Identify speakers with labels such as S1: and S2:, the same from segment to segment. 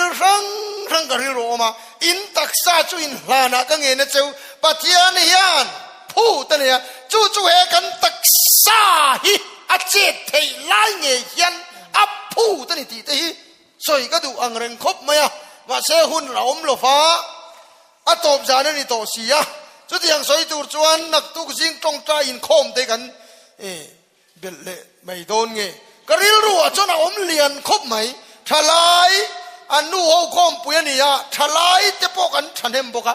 S1: Thil hrang hrang ka rilru awm a, in taksa chu in hlanah ka ngen a cheu. Pathian hian phut a nei a, chu chu he kan taksa hi a chet theih lai ngei hian a phut a ni tih te hi sawi ka duh ang reng khawp mai a, mahse hun a awm lo va, a tawp zan a ni tawh si a, chutiang sawi tur chuan naktuk zing tawngtai inkhawm te kan belh leh mai dawn nge? Ka rilru ah chuan a awm lian khawp mai, thalai an nu ho khawmpui a ni a, thalai te pawh kan thahnem bawk a,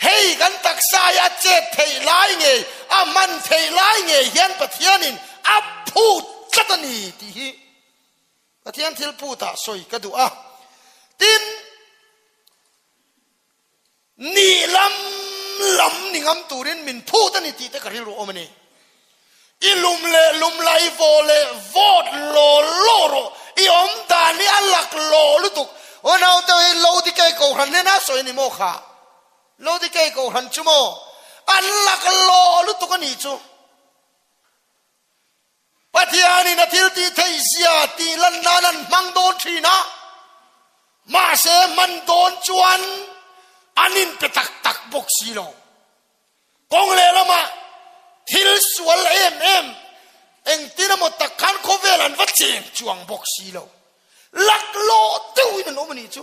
S1: hei kan taksa hi a chet theih lai ngei, a hman theih lai ngei hian Pathianin a phut tlat a ni tih hi Pathian thil phutah sawi ka duh a, tin, Ni lam lam ni ngam turin min phut a ni tih te ka rilru awm a ni. I lum leh lum la, i vaw leh vawt law law rawh, i awm dan hi a lak law lutuk. Aw naute hi Lodikei Kohhran hnena sawi a ni maw kha? Lodikei Kohhran chu maw? An lak law lutuk a nih chu. Pathianin a thil tih theih zia tih lan nan an hmang dawn thin a, mahse hman dawn chuan an inpe tak tak bawk si lo. Kawng lehlamah thil sual em em engtin emaw tak khan khawvel an va cheng chuang bawk si lo. Laklawh deuhin an awm a nih chu.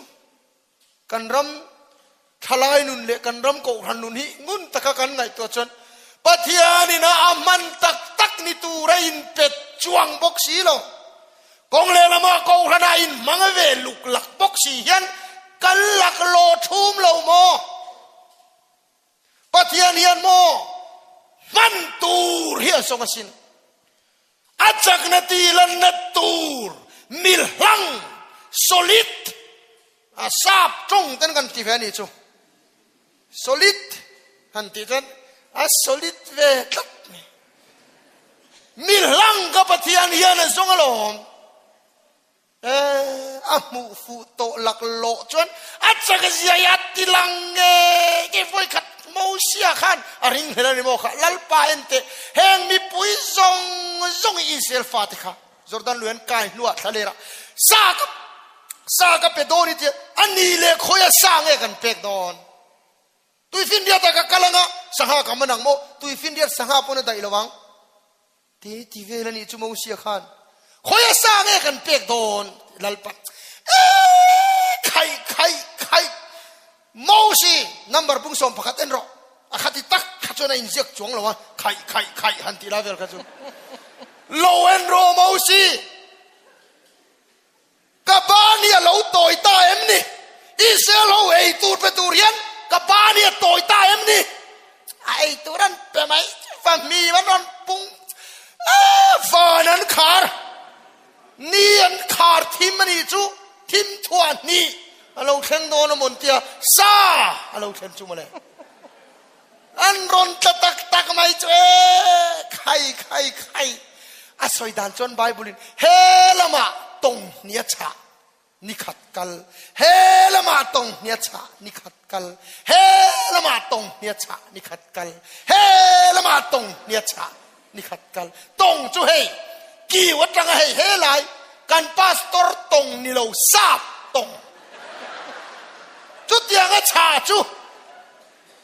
S1: Kan ram thalai nun leh kan ram kohhran nun hi ngun taka kan ngaihtuah chuan Pathianin a a hman tak tak ni tura inpet chuang bawk si lo. Kawng lehlamah kohhranah inhmang ve luk lak bawk si hian kan laklawh thum lo maw? Pathian hian maw hman tur hi a zawng asin. A chakna tihlanna tur milhlang, solid, a sap tawng ten kan ti ve a nih chu. Solid han tih chuan a solid ve tlat mai. Milhlang ka Pathian hian a zawng alawm. Eh, a hmuh fuh tawh laklawh chuan a chak zia hi a ti lang nge nge vawi khat Mosia khan a ring hlel a ni maw kha Lalpa en teh heng mipui zawng zawng i Israel fate kha Jordan lui an kai hnuah thla lerah sa ka sa ka pe dawn i tia a ni leh khawia sa nge kan pek dawn Tuifinriat ah ka kal anga sangha ka man ang maw Tuifinriat sangha pawn a daih lo ang Ti ti vel a nih chu Mosia khan khawi a sa nge kan pek dawn Lalpa eee khai khai khai Mosi number pung 11 en rawh a khati tak kha chuan a inziak chuang lo a khai khai khai han tih lai vel kha chu lo en rawh Mosi Ka ban hi a lo tawi ta em ni? Israel ho ei tur pe tur hian ka ban hi a tawi ta em ni? A ei tur an pe mai va mi an rawn pung van an khar ni an khar thim a nih chu thim thuah hnih a lo thleng dawn a mawn tia sa a lo thlen chu mawle an rawn tla tak tak mai chu e khai khai khai a sawi dan chuan Bible in he lamah tawng hnia chah ni khat kal he lamah tawng hnia chah ni khat kal he lamah tawng hnia chah ni khat kal he lamah tawng hnia chah ni khat kal tawng chu hei kiu atanga hei he lai kan pastor tawng ni lo sap tawng chutianga chah chu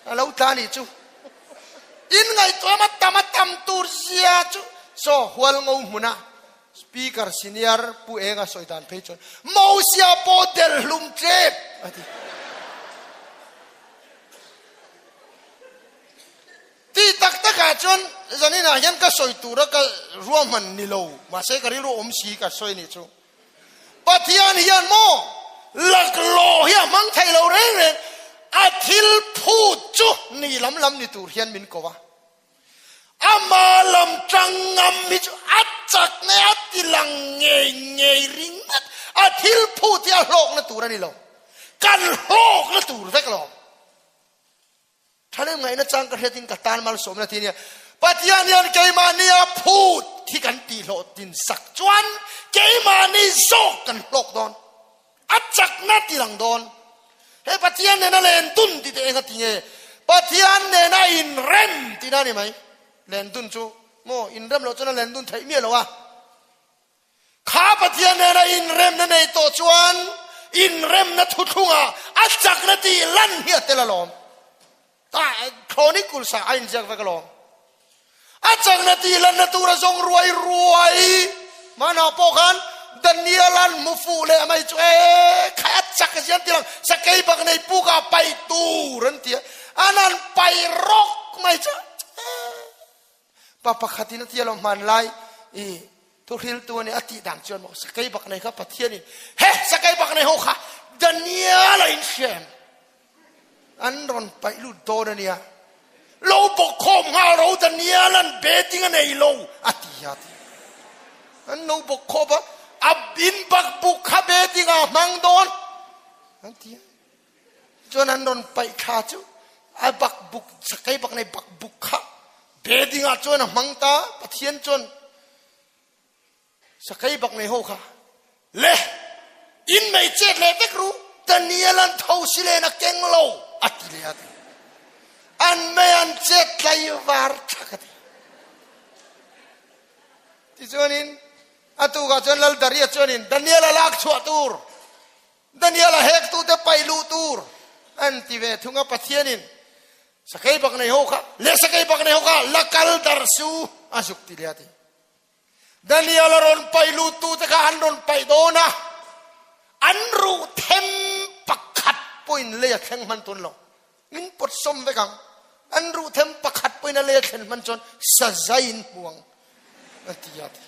S1: A lo tla nih chu. In ngaihtuah a tam a tam tur zia chu saw hual ngo hmuna Speaker senior Pu Enga sawi dan phei chuan Mosia pawh del hlum tlep a ti. Ti tak takah chuan zaninah hian ka sawi tura ka ruahman ni lo mahse ka rilru awm si ka sawi nih chu. Pathian hian maw laklawh hi a hmang thei lo reng reng, a thil phut chu ni lam lam ni tur hian min ko a. Ama lam tang ngam hi chu a chak nge a ti lang ngei ngei ringawt, a thil phut hi a hlawkna tur a ni lo, kan hlawkna tur vek lo. Thahnem ngaihna chang ka hriatin ka tan malsawmna ti nia. Pathian hian keimahni a phut hi kan tihhlawh tin sak chuan keimahni zawk kan hlawk dawn. A chakna ti lang dawn. He Pathian nena len dun ti te enga ti nge? Pathian nena inrem tihna a ni mai. Len dun chu maw inrem loh chuan a len dun theih miah lo a. Kha Pathian nena inremna nei tawh chuan inremna thuthlungah a chakna tih lan hi a tel alawm. Ta Chronicles ah a inziak vek alawm. A chakna tih lanna tura zawng ruai ruai hmanah pawh khan Daniel-a'n hmu fuh leh mai chu e khai a chak a zian ti lang sakei bak nei puk ah paih tur an ti a, an han paih rawk mai chu e pa pakhatin a ti alawm hmanlai i thuhriltu a ni a tih dan chuan maw sakei bak nei kha Pathianin he sakei bak nei ho kha Daniel-a inhria em? An rawn paih lut dawn a nia. Lo bawk khawm nghal ro Daniel an betting a nei lo a ti a ti. An lo bawk khawp a, a in bak buk kha betting ah hmang dawn an ti a. Chuan an rawn paih thla chu a bak buk sakei bak nei bak buk kha betting ah chuan a hmang ta Pathian chuan Sakei bak nei ho kha le in mei chet leh vek ru Daniel an tho si len a keng lo a ti leh a ti. An mei an chet tlai var thak a ti. Tichuanin a tukah chuan Lal Daria chuanin Daniel a lak chhuah tur Daniel a hek tute paih luh tur an ti ve thung a Pathianin sakei bak nei ho kha le sakei bak nei ho kha la kal dar su a zuk ti leh a ti. Daniel a rawn paih luttute kha an rawn paih dawn a, an ruh them pakhat pawhin lei a thleng hman tawn lo. Min pawt sawm vek ang. An ruh them pakhat pawhin a lei a thlen hman chuan sazaiin hmu ang, a ti a ti.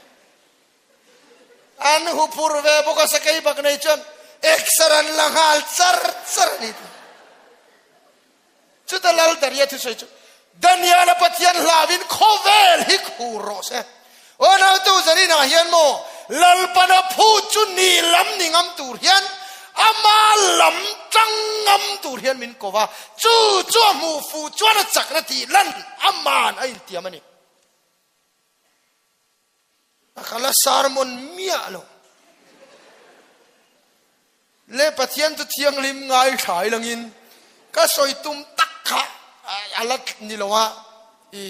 S1: An huphur ve bawk a, sakei bak nei chuan exer an la nghal char char a ni ti. Chuta Lal Daria thusawi chu, Daniela Pathian hlauin khawvel hi khur rawh se. Aw nautu zaninah hian maw Lalpana phut chu ni lam ni ngam tur hian ama lam tang ngam tur hian min ko va, chu chu a hmuh fuh chuan a chakna tih lan aman a intiam a ni. A ka la sermon miah lo. Le Pathian chu thianghlim ngai thlai langin ka sawi tum tak kha a la ni lo a i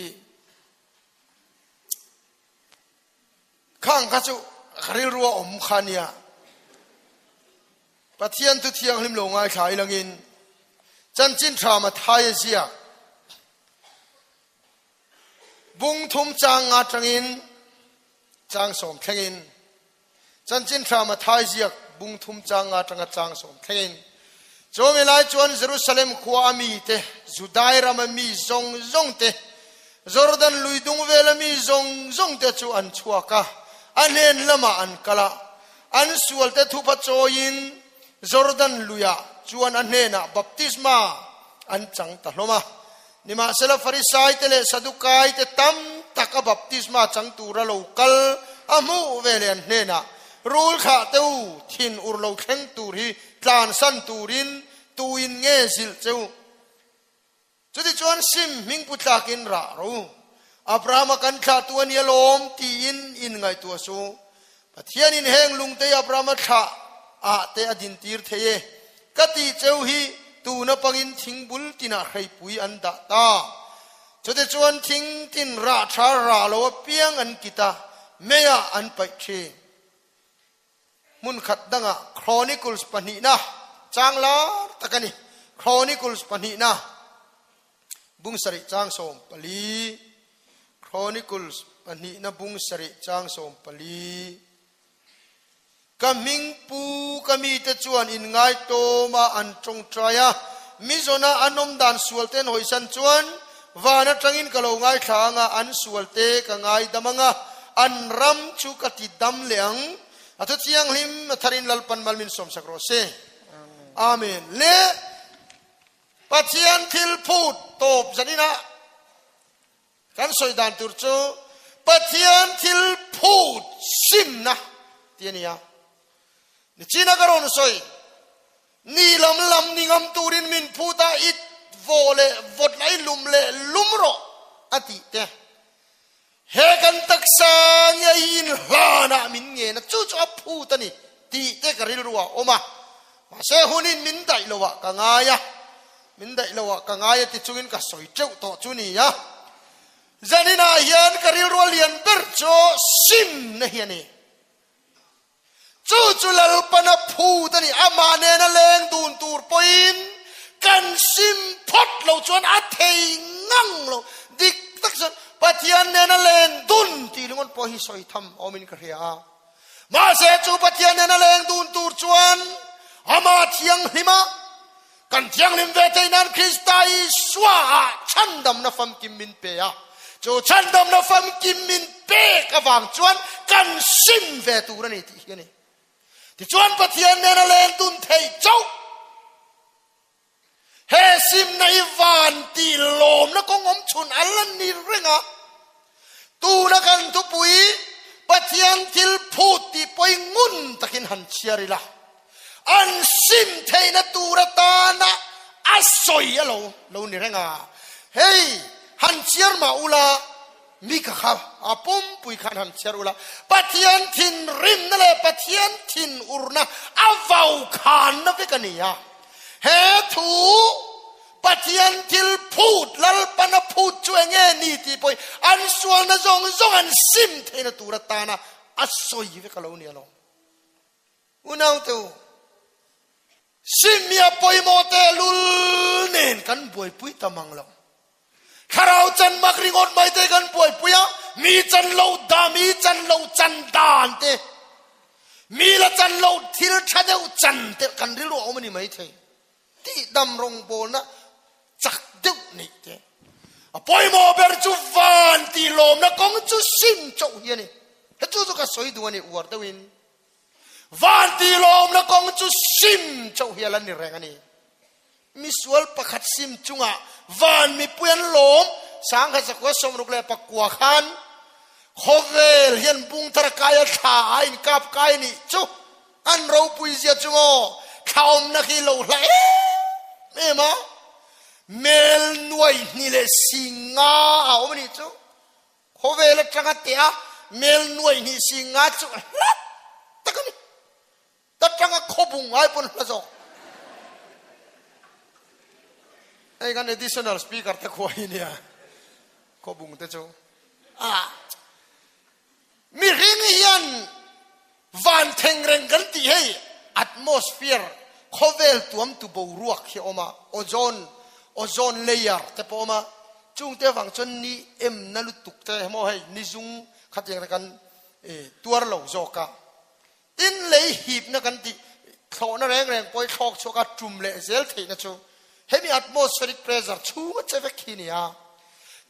S1: khang kha chu ka rilru a awm kha nia. Pathian chu thianghlim lo ngai thlai langin chanchin tha Matthai a ziak. Bung thum chang nga tangin chang sawm thlengin Chanchin Tha Matthai ziak bung thum chang nga tanga chang sawm thlengin Chumi lai chuan Jerusalem khua a mi te, Judai ram a mi zawng zawng te, Jordan lui dung vel a mi zawng zawng te chu an chhuak a, a hnen lamah an kal a. An sual te thupa chawiin Jordan luiah chuan a hnenah baptisma an chang ta hlawm a. Nimahsela Farisaite leh Sadukaite tam tak a baptisma chang tura lo kal a hmuh ve leh an hnenah, Rul thlah te u, thin ur lo thleng tur hi tlansan turin tuin nge zilh che u? Chutichuan sim hming pu tlakin rah ro u. Abrahama kan thlahtu a ni alawm tiin in ngaihtuah suh. Pathianin heng lungtei Abrahama thlah ah te a dintir thei e. Ka tih cheu hi tuna pangin thingbul tinah hreipui an dah ta. Chutichuan thing tin rah tha rah lo apiang an kit a, meiah an paih thin. Hmun khat dangah Chronicles pahnihna chang lar tak a ni. Chronicles pahnihna bung sarih chang 14. Chronicles pahnihna bung sarih chang 14. Ka hming pu ka mite chuan inngaitawm a an tawngtai a, mi zawna an awm dan sual te an hawisan chuan van atangin ka lo ngaithla ang a, an sual te ka ngaidam ang a, an ram chu ka ti dam leh ang. A thu thianghlim a tharin Lalpan mal min sawmsak rawh se. Amen. Le Pathian thil phut tawp zaninah Kan sawi dan tur chu Pathian thil phut simna ti a ni a. Nichina ka rawn sawi, ni lam lam ni ngam turin min phut a, i vawh leh vawt la, i lum leh lum rawh a tih te. He kan taksa nge i inhlanah min ngen a, chu chu a phut a ni tih te ka rilru ah a awm a. Mahse hunin min daih lo ah ka ngai a, min daih lo ah ka ngai a ti chungin ka sawi teuh tawh chu ni a. Zaninah hian ka rilru a lian ber chu simna hi a ni. Chu chu Lalpana phut a ni. Amah nena leng dun tur pawhin kan sim phawt lo chuan a thei ngang lo. Dik tak chuan Pathian nena leng dun tih ringawt pawh hi sawi tham awmin ka hria a. Mahse chu Pathian nena leng dun tur chuan Amah thianghlima Kan thianghlim ve theih nan Krista Isua ah chhandamna famkim min pe a, chu chhandamna famkim min pek avang chuan kan sim ve tur a ni tih hi a ni. Tichuan Pathian nena leng dun theih chauh he simna hi van tih lawmna kawng awm chhun a la ni reng a, tuna kan thupui Pathian thil phut tih pawi ngun takin han chhiar ila. An sim theihna tur atana a sawi a lo lo ni reng a. Hei, han chhiar mah ula, mi ka kha a pumpui khan han chhiar ula, Pathian thinrimna leh Pathian thinurna a vaukhanna vek a ni a. He thu Pathian thil phut, Lalpana phut chu eng nge ni tih pawhin an sualna zawng zawng an sim theihna tur atana a sawi vek a lo ni alawm. Unaute u, Simia pawimawh tehlul nen kan buaipui ta mang lo. Thlarau chan mak ringawt mai te kan buaipui a, mi chan lo da, mi chan lo chan dan te, mi la chan lo thil tha deuh chan te kan rilru a awm a ni maithei. Tihdam rawngbawlna chak deuh neih te. A pawimawh ber chu van tihlawmna kawng chu sim chauh hi a ni. He chu chu ka sawi duh a ni uar deuhin. Van tihlawmna kawng chu sim chauh hi a la ni reng a ni. Misual pakhat sim chungah van mipui an lawm, sangkhat zakua 64 khan khawvel hian bungthar a kai a thla a inkap kai nih chu an ropui zia chu maw thla awmna khi lo hla em em a, mel nuai hnih leh singa a awm a nih chu. Khawvel atanga teh a mel nuai hnih si nga chu hla tak a ni. Ta tanga khawbung ngai pawn hla zawk. Hei kan additional speaker te khua hi nia khawbung te chu. A mihring hian van theng reng kan tih hei atmosphere khawvel tuam tu boruak hi a awm a, ozone ozone layer te pawh a awm a, chungte avang chuan ni em na lutuk te emaw hei ni zung khatiang te kan tuar lo zawk a, tin lei hipna kan tih thlawhna reng reng pawh hi thlawk chhuak a tum leh zel theihna chu hemi atmospheric pressure chhunga che vek hi a ni a,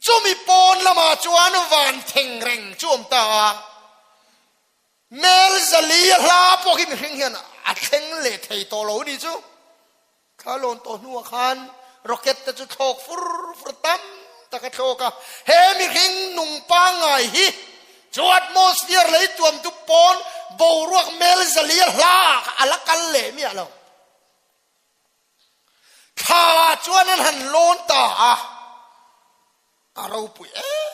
S1: chumi pawn lamah chuan van theng reng chu a awm ta a. Mel zali a hla pawh khi mihring hian a thleng leh thei tawh lo ni chu. Thla lawn tawh hnuah khan rocket te chu thlawk fur fur tam tak a thlawk a. He mihring nung pangngai hi chu atmosphere lei tuam tu pawn boruak mel zali a hla a la kal leh miah lo. Thla chuan an han lawn ta a. A ropui em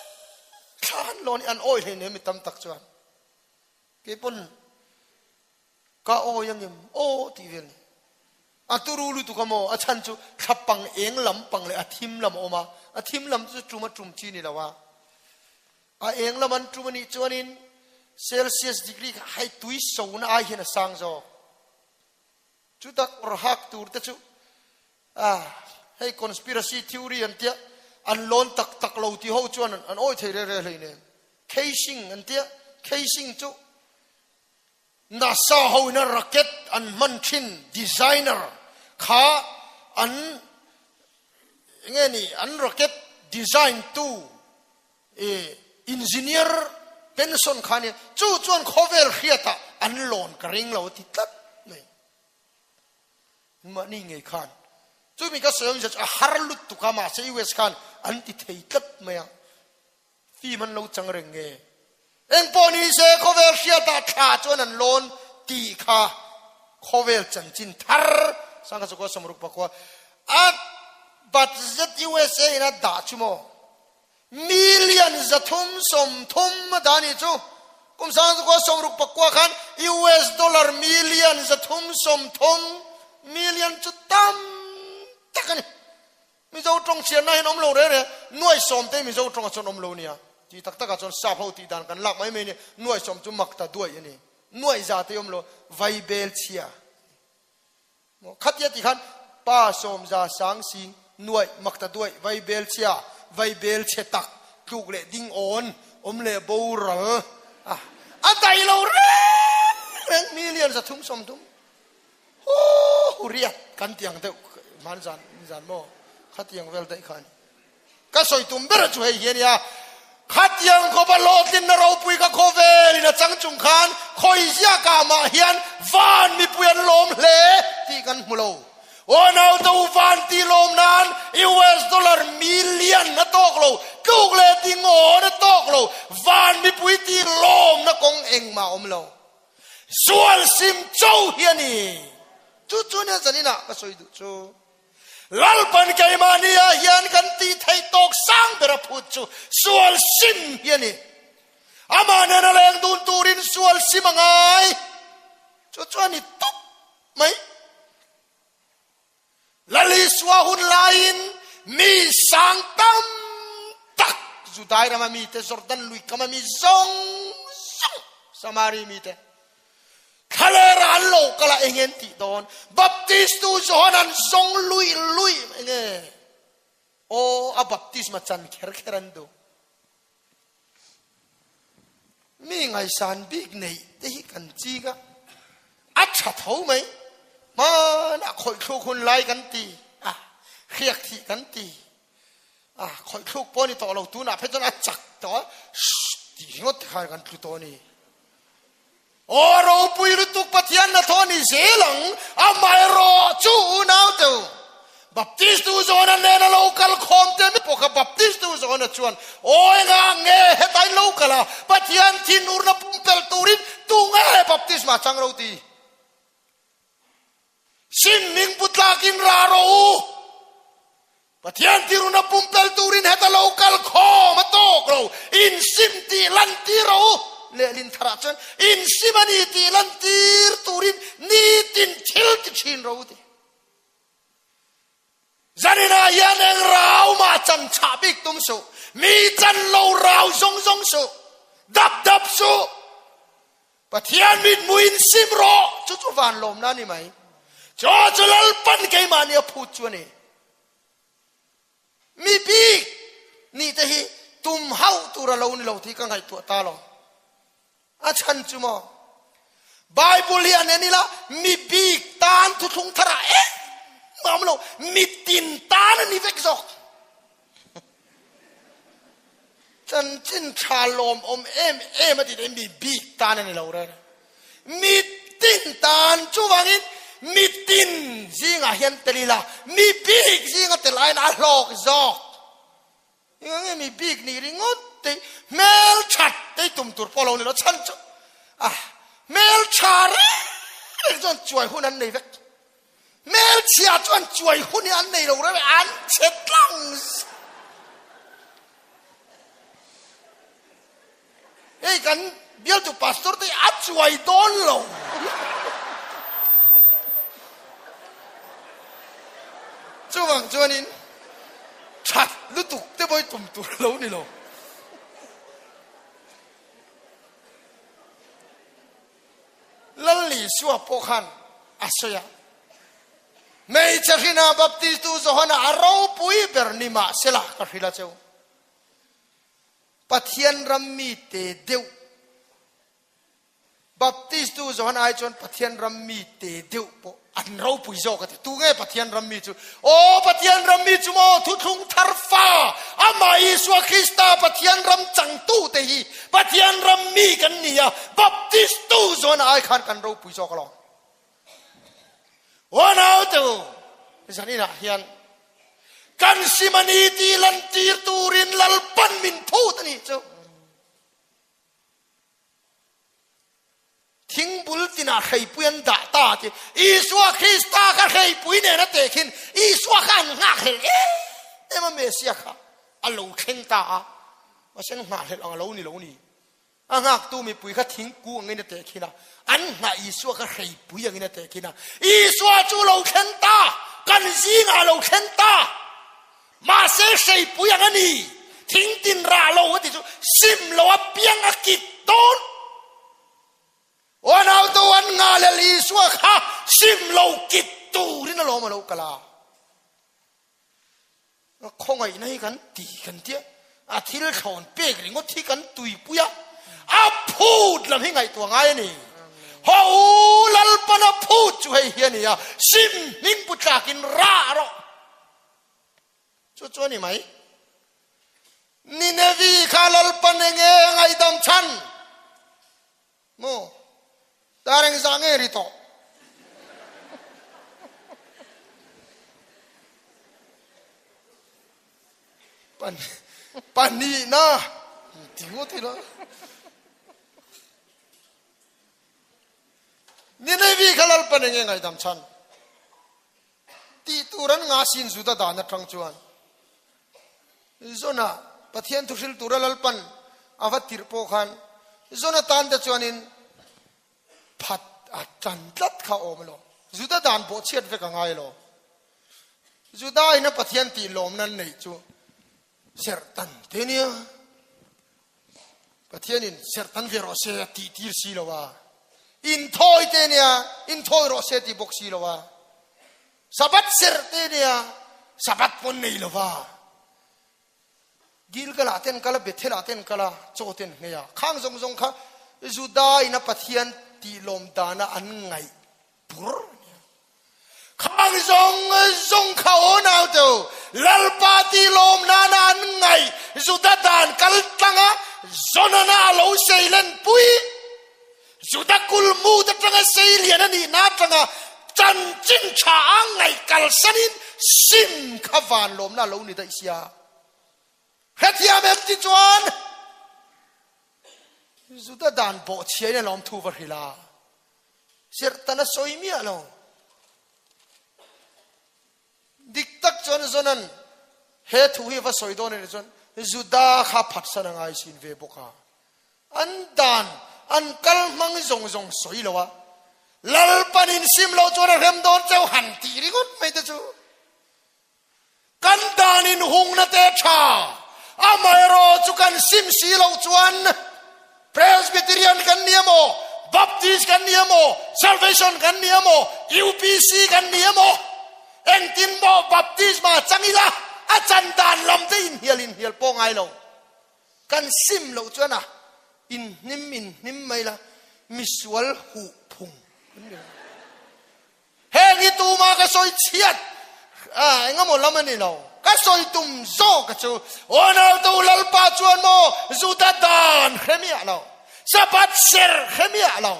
S1: thla an lawn hi an awi hlei nem mi tam tak chuan kei pawn ka awi angem aw tih vel ni a turu lutuk a maw a chhan chu thla pang eng lam pang leh a thim lam a awm a a thim lam chu tum a tum chi ni lo a a eng lam an tum a nih chuanin celsius degree kha hei tui so na ai hian a sang zawk Chutak awr hak tur te chu ah hei conspiracy theory an tia an lawn tak tak lo ti ho chuan an awi thei re re hlei nen. Casing an tia casing chu NASA ho ina rocket an hman thin designer kha an enge ni an rocket design tu I engineer pension kha nia chu chuan khawvel hriatah an lawn ka ring lo a ti tlat mai. Mahni ngei khan chumi ka sawi awmzia chu a har lutuk a mahse US khan an ti thei tlat mai a film an lo chang reng nge. Engpawh ni se khawvel hriatah thla chuan an lawn tih kha khawvel chanchin thar sangha chukua 64 a budget USA in a dah chu maw Million 330 a dah a nih chu. Kum 1969 khan US dollar million 330 million chu tam tak a ni. Mizo tawng chhiarna hian awm lo reng reng, nuai sawm te Mizo tawngah chuan awm lo nia. Tih tak takah chuan sap ho tih dan kan lak mai mai nia, nuai sawm chu mak ta duai a ni. Nuaih za te awm lo, vaibel chhia. Maw khatia ti khan pa 10 sang sing nuaih makta duaih vaibel chhia, vaibel chhe tak, tluk leh ding awn, awm leh boral a, a dai lo reng reng million 330. Hu riat kan tiang deuh hman zan zan maw khatiang vel daih kha a ni. Ka sawi tum ber chu hei hi a nia, khatiang khawpa hlawhtlinna ropui ka khawvelin a chang chung khan khawi ziakah mah hian van mipui an lawm hle tih kan hmu lo. Aw naute u van tih lawm nan US dollar million a tawk lo, tluk leh tingawn a tawk lo, van mipui tih lawmna kawng engmah a awm lo. Sual sim cho hi a ni. Chu chu nia zaninah ka sawi duh chu. Lalpan keimahni ah hian kan tih theih tawk sang ber a phut chu sual sim hi a ni. Amah nena leng dun turin sual sim a ngai. Chu chu a ni tawp mai. Lal Isua hun laiin mi sang tam tak Judai rama mite, Jordan lui kama mi zawng zawng, Samari mite, thlalera an lo kal a eng en tih dawn? Baptistu John an zawng lui lui enge? Aw, a baptisma chan kher kher an duh. Mi ngaihsan bik neih te hi kan chik a, a tha tho mai. Hmanah khawih thluk hun lai kan ti a, hriak thih kan ti a, khawih thluk pawh a ni tawh lo, tunah phei chuan a chak tawh a, shh tih ringawt te khan kan tlu tawh a ni. Aw ropui lutuk Pathian hnathawh ni zel ang, amaherawh chu unau teu Baptist tu zawna nena lo kal khawm te mi pawh kha Baptist tu zawna chuan aw engah nge hetain lo kal a, Pathian thinurna pumpelh turin tunge baptisma chang ro ti? Sim hming pu tlakin rah rawh u. Pathian tiruna pumpel turin heta lo kal khawm a tawk lo. In sim tih lan tir rawh u. Lehlin tharah chuan in sim a ni tih lan tir turin nitin thil ti thin rawh u ti. Zaninah hian eng rau mah chan chah bik tum suh. Mi chan lo rau zawng zawng suh. Dap dap suh. Pathian mithmuh in sim rawh. Chu chu van lawmna a ni mai. Chu chu Lalpan keimahni a phut chu a ni. Mi bik nih te hi tum hauh tur a lo ni lo tih ka ngaihtuah ta lo. A chhan chu maw? Bible hi an en ila mi bik tan thuthlung thar ah engmah awm lo, mitin tan a ni vek zawk. Chanchin tha lawmawm em em a ti te mi bik tan a ni lo reng. Mitin tan chuvangin mitin zingah hian tel ila mi bik zinga tel aiin a hlawk zawk. Eng nge mi bik nih ringawt te hmel that te tum tur pawh lo ni lo chhan chu a hmel tha reng reng chuan chuai hun an nei vek hmel chhia chuan chuai hun hi an nei lo reng an chhe tlang Hei kan bialtu pastor te a chuai dawn lo. Chuvang chuanin that lutuk te pawh hi tum tur a lo ni lo. Lal Isua pawh khan a sawi a, Hmeichhe hrina Baptistu Johana a ropui ber ni mahsela ka hrilh a cheu. Pathian ram mi te deuh. Baptist tu Johan ai chuan Pathian ram mi te deuh pawh an ropui zawk a ti. Tu nge Pathian ram mi chu? Aw Pathian ram mi chu maw thuthlung thar fa amah Isua Krista Pathian ram changtu te hi Pathian ram mi kan ni a, Baptist tu Johan ai khan kan ropui zawk alawm. Aw naute u, zaninah hian kan sim a ni tih lantir turin Lalpan min phut a nih chu. Thingbul tinah hreipui an dah ta ti Isua Krista kha hreipui nen a tehkhin Isua kha an nghakhlelh em em a Mesia kha a lo thleng ta a, mahse an nghakhlelh ang a lo ni lo ni. A nghaktu mipui kha thingkung angin a tehkhin a, an nghah Isua kha hreipui angin a tehkhin a. Isua chu lo thleng ta, kan zingah a lo thleng ta. Mahse hreipui ang a ni, thing tin rah lo a ti chu sim lo a piang a kit dawn. Unautu an ngah leh Isua kha sim lo kit turin alawm a lo kal a. Khawngaihna hi kan ti kan tia, a thil thlawn pek ringawt hi kan tuipui a, a phut lam hi ngaihtuah ngai a ni. Haw u Lalpan a phut chu hei hi a ni a, sim hming pu tlakin rah rawh. Chu chu a ni mai. Ninevi kha Lalpan enge ngaihdam chhan? Maw? Dar engzah nge ri tawh? Pahnihna ti ngawt ila. Ninevi kha Lalpan enge ngaihdam chhan? Tih tur an ngah sin Juda dan atang chuan Zona Pathian thuhril tura Lalpan a va tirh pawh khan Zona tan te chuanin phat a tan tlat kha a awm lo. Juda dan pawh chhiat vek a ngai lo. Juda ina Pathian tih lawmna an neih chu serh tan te nia. Pathianin serh tan ve rawh se a tih tir si lo a, inthawi te nia, inthawi rawh se tih bawk si lo a, Sabbath serh te nia, Sabbath pawn nei lo va. Gilgal-ah ten kal a, Bethel-ah ten kal a, chaw ten nghei a, khang zawng zawng kha Juda ina Pathian tih lawm dana an ngaih bur a nia. Khang zawng zawng kha aw naute Lalpa ti lawm nana an ngaih Juda dan kal tlanga Jonana a lo seilen pui. Juda kulmut atanga seilian a nihna atanga chanchin tha a ngaih kalsanin sim kha van lawmna a lo ni daih sia. Hrethiam em ti chuan Juda dan bawhchhiain a lawmthu va hrilh a. Serhtan a sawi miah lo. Dik tak chuan Jonan he thu hi va sawi dawn a nih chuan Juda kha phatsan a ngai sin ve bawk a. An dan, an kal hmang zawng zawng sawi lo a. Lalpan insim loh chuan a hrem dawn cheu han tih ringawt mai te chu. Kan dan inhungna te tha, amaherawh chu kan sim si loh chuan Presbyterian kan ni emaw, Baptist kan ni emaw, Salvation kan ni emaw, UPC kan ni emaw, engtin maw baptisma chang ila a chan dan lam te inhnial inhnial pawh ngai lo. Kan sim loh chuan a inhnim inhnim mai la, misual huh phung kan ni lo. Heng hi tuma ka sawi chhiat engemaw lam a ni lo. Ka sawi tum zawk a chu Ronaldo Lalpa chuan maw Juda dan hre miah lo, Sabbath ser hre miah lo,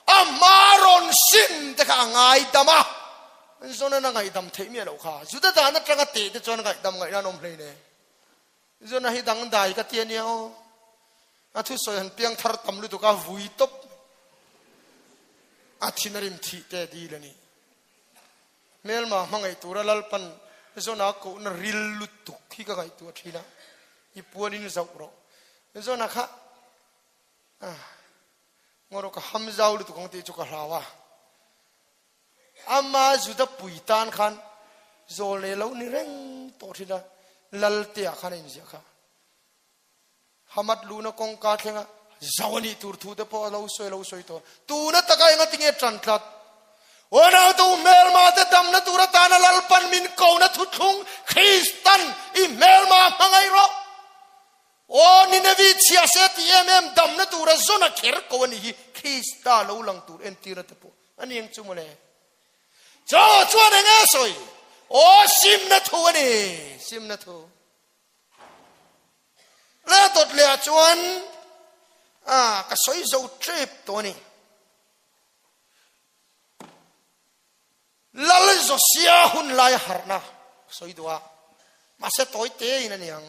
S1: a hma rawn sim te kha a ngaidam a, Zonan a ngaihdam theih miah loh kha. Juda dan atanga teh te chuan ngaihdam ngaihna an awm hlei ne. Zona hi dangdai ka ti a nia aw. A thusawi han piang thar tam lutuk a vui tawp. A thin a rim thih te dil a ni. Hmelma hmangaih tura Lalpan Zona kohna ril lutuk hi ka ngaihtuah thin a. I puanin zauh rawh. Zona kha ngaw rawh ka ham zau lutuk ang tih chu ka hlau a. Ama Juda pui tan khan zawl nei lo ni reng tawh thin a, Laltea khan a inziah kha. Hamad luhna kawngka thlenga zo a nih tur thu te pawh a lo sawi lo sawi tawh. Tuna taka enga tinge tan tlat? Unautu hmelma te damna tur atana Lalpan min kona thuthlung Kristan i hmelma hmangaih rawh. Aw, Ninevi chhia se ti em em damna tura zawn a kher ko a nih hi, Krista lo lang tur entirna te pawh a ni ang chu mawle. Chaw chuan eng nge sawi? Aw, simna thu a ni, simna thu. Le dawt leh ah chuan a ka sawi zo tep tawh a ni. Lal Josia hun lai harhna sawi duh a, mahse tawi te in a ni ang.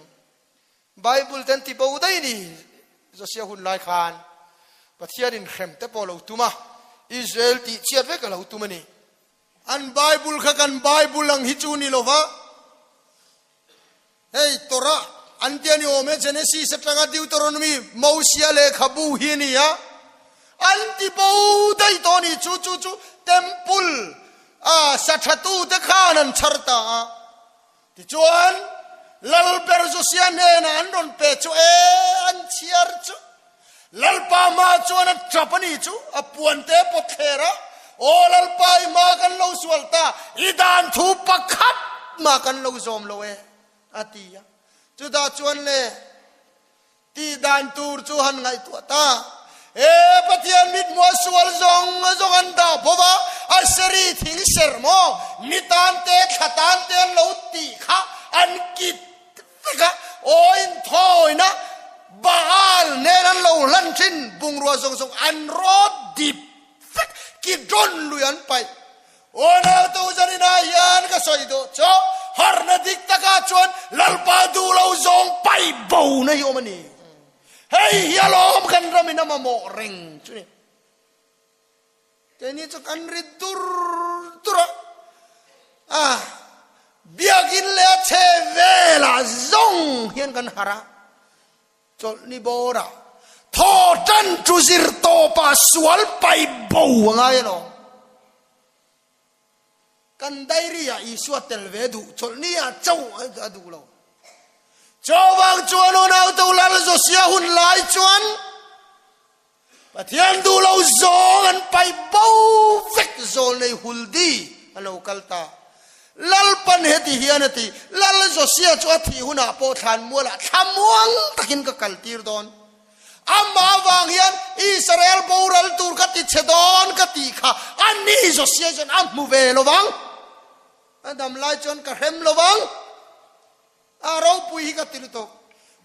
S1: Bible ten ti bo daih ni Josia hun lai khan Pathian in hrem te pawh lo tum a, Israel tih chiat vek a lo tum a ni.
S2: An Bible kha kan Bible ang hi chu ni lo va, hei Torah an tia ni awm e, Genesis atanga Deuteronomy, Mosia lehkhabu hi a ni a, an ti bo daih tawh a ni, chu chu chu Temple a sa thatute khan an chhar ta a. Tichuan, Lalber Josia hnenah an rawn pe chu e, an chhiar chu. Lalpa hma chuan a tap a nih chu, a puante pawt thler a, Aw Lalpa i hma kan lo sual ta, i dan thu pakhat mah kan lo zawm lo e, a ti a. Chutah chuan le tih dan tur chu han ngaihtuah ta. He Pathian mithmuh a sual zawng zawng an dah bawk a, a seri thing ser maw, ni tan te thla tan te an lo tih kha an kit vek a, aw inthawina Baal nen an lo hlan thin bungrua zawng zawng an rawt dip vek, Kidron lui an paih. Aw nautu zaninah hian ka sawi duh chu harhna dik takah chuan Lalpa duh lo zawng paih bo na hi awm a ni. Hei hi alawm kan ramin a mamawh reng chu ni. Keini chu kan ri dur dur a, a biakin leh a chhe velah zawng hian kan harh a, chawlhni bawrah thaw tan chu zir tawpah sual paih bo a ngai alawm. Kan diary ah Isua tel ve duh, chawlhni ah chauh a duh lo. Chuvang chuan unautu Lal Josia hun lai chuan Pathian duh lo zawng an paih bo vek zawl nei Huldi a lo kal ta. Lalpan heti hian a ti, Lal Josia chu a thih hunah pawh thlanmualah thlamuang takin ka kaltir dawn. Amah avang hian Israel boral tur ka ti che dawn ka tih kha a ni Josia chuan a hmu ve lo vang. A dam lai chuan ka hrem lo vang. A ropui hi ka ti lutuk.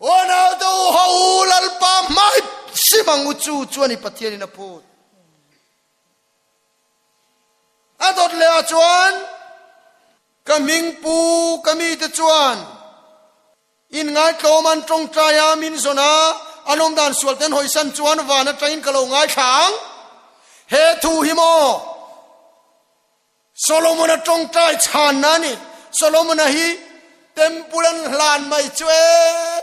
S2: Aw naute u ho u Lalpa hmai sim ang u chu chuan i Pathian in a phut. A dawt leh ah chuan ka hming pu ka mite chuan in ngaitlawm an tawngtai a min zawn a an awm dan sual ten hawisan chuan van atangin ka lo ngaithla ang. He thu hi maw? Solomon-a tawngtai chhanna a ni. Solomon-a hi Temple an hlan mai chu e,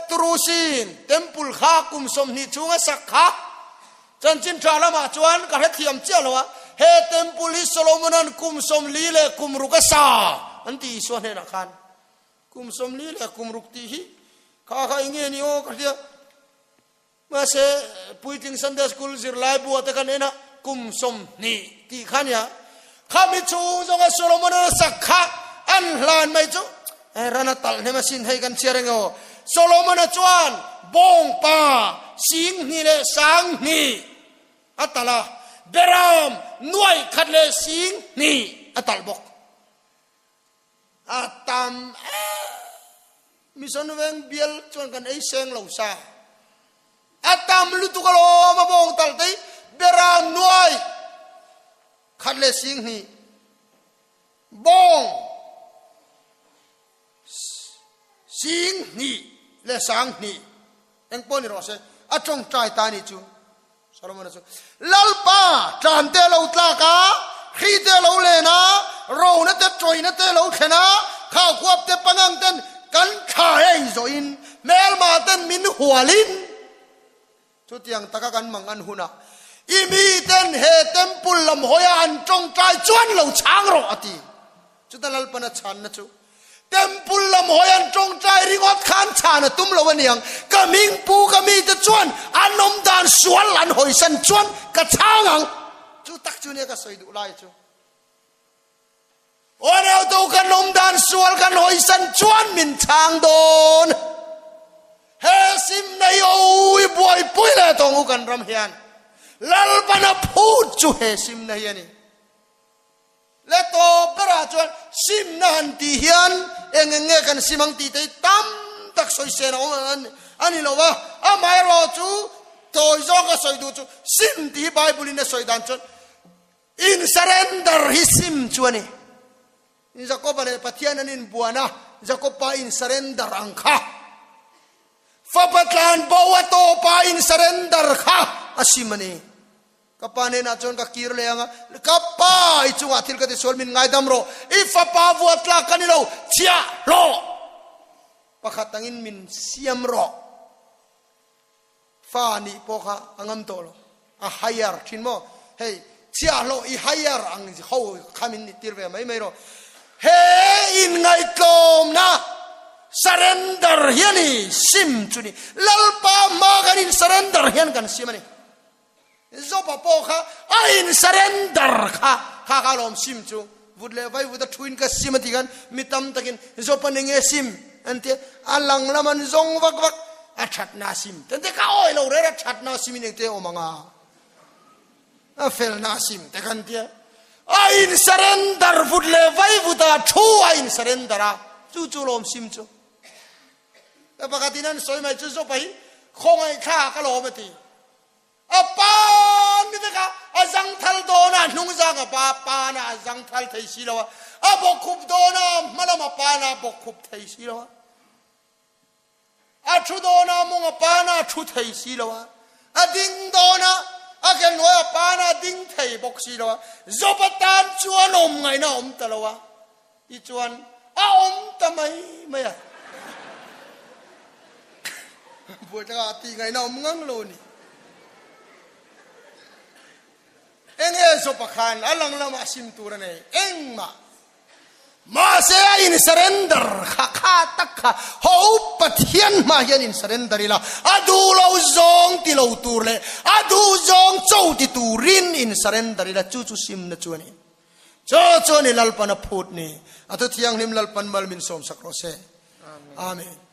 S2: Turusin Temple kha kum 20 chhunga sak kha chanchin tha lamah chuan ka hrethiam chiah lo a, he Temple hi Solomon-a'n kum 40 leh kum ruk a sa an ti Isua hnenah khan. Kum 40 leh kum ruk tih hi kha kha eng nge ni aw ka hria. Mahse, puitling Sunday School zirlai buah te kan en a, kum 20 tih kha nia. Khami chhung zawnga Solomon-a sak kha an hlan mai chu ran a talh hnem asin hei kan chhiar eng aw. Solomon-a chuan bawngpa 20,000 leh 20,000 a talh a, beram 100,000 leh 20,000 a talh bawk. A tam em. Mission veng bial chuan kan ei seng lo sa. A tam lutuk alawm a bawng tal te beram 100,000 leh 20,000 bawng 20,000 leh 20,000 eng pawh ni rawh se a tawngtai ta ni chu. Solomon-a chu, Lalpa, tlan te a lo tlak a, hri te a lo len a, rona te tawina te a lo thlen a, khaukuap te pangang ten kan thla ei zawhin hmelma ten min hualin chutiang taka kan mang an hunah i mi ten he temple lam hawia an tawngtai chuan lo chhang rawh a ti. Chuta Lalpana chhanna chu Temple lam hawi an tawngtai ringawt khan chhan a tum lo aniang, ka hming pu ka mite chuan an awm dan sual an hawisan chuan ka chhang ang. Chu tak chu nia ka sawi duh lai chu. Aw reutu kan awm dan sual kan hawisan chuan min chhang dawn. He sim nei awi buaipui leh tawng u kan ram hian Lalpana phut chu he sim nei a ni. Le tawp berah chuan simna han tih hian eng eng nge kan sim ang tih te hi tam tak sawisel a awm a ni lo va, amaherawh chu tawi zawng ka sawi duh chu sim tih hi Bible in a sawi dan chuan in surrender hi sim chu a ni. Jakoba leh Pathian an inbuan a, Jakoba in surrender ang kha. Fapa tlan bo a tawpa in surrender kha a sim a ni. Ka pa hnenah chuan ka kir leh ang a, Ka pa, i chungah thil ka ti sual min ngaidam rawh, i fapa vuah tlak ka ni lo, chhiah hlawh pakhat angin min siam rawh. Fa nih pawh kha a ngam tawh lo, a hire thin maw? Hei, chhiah hlawh i hire ang ho kha min nih tir ve mai mai rawh. He inngaihtlawmna surrender hian i sim chu ni, Lalpa hma kan in surrender hian kan sim a ni. Job-a pawh kha a in surrender kha kha kha lawm sim chu vut leh vai vut a thuin ka sim a ti khan mi tam takin Job-a ni nge sim an tia a lang lam an zawng vak vak a thatna sim te an tia ka awi lo reng a thatna sim in engte a awm ang a a felna sim te khan tia a in surrender vut leh vai vut a thu a in surrender a chu chu lawm sim chu ka pakhatin an sawi mai chu Job-a hi khawngaih thla ka lawm a ti. A pan vek a, a zangthal dawn a, hnungzang a pa pan a, a zangthal thei si lo a, a bawkkhup dawn a, hma lam a pan a, a bawkkhup thei si lo a, a thu dawn a, mawng a pan a, a thu thei si lo a, a ding dawn a, a ke hnuai a pan a, a ding thei bawk si lo a, Job atan chuan awm ngaihna a awm ta lo a, tichuan a awm ta mai mai a. Buaitaka a tih ngaihna awm ngang lo ni. Enge Job-a khan a lang lamah sim tur a nei engmah. Mahse a in surrender kha kha tak kha ho Pathian hma hian in surrender ila a duh lo zawng ti lo tur leh a duh zawng cho ti turin in surrender ila chu chu simna chu a ni. Chu chu a ni Lalpan a phut ni. A thu thianghlim Lalpan mal min sawmsak rawh se. Amen.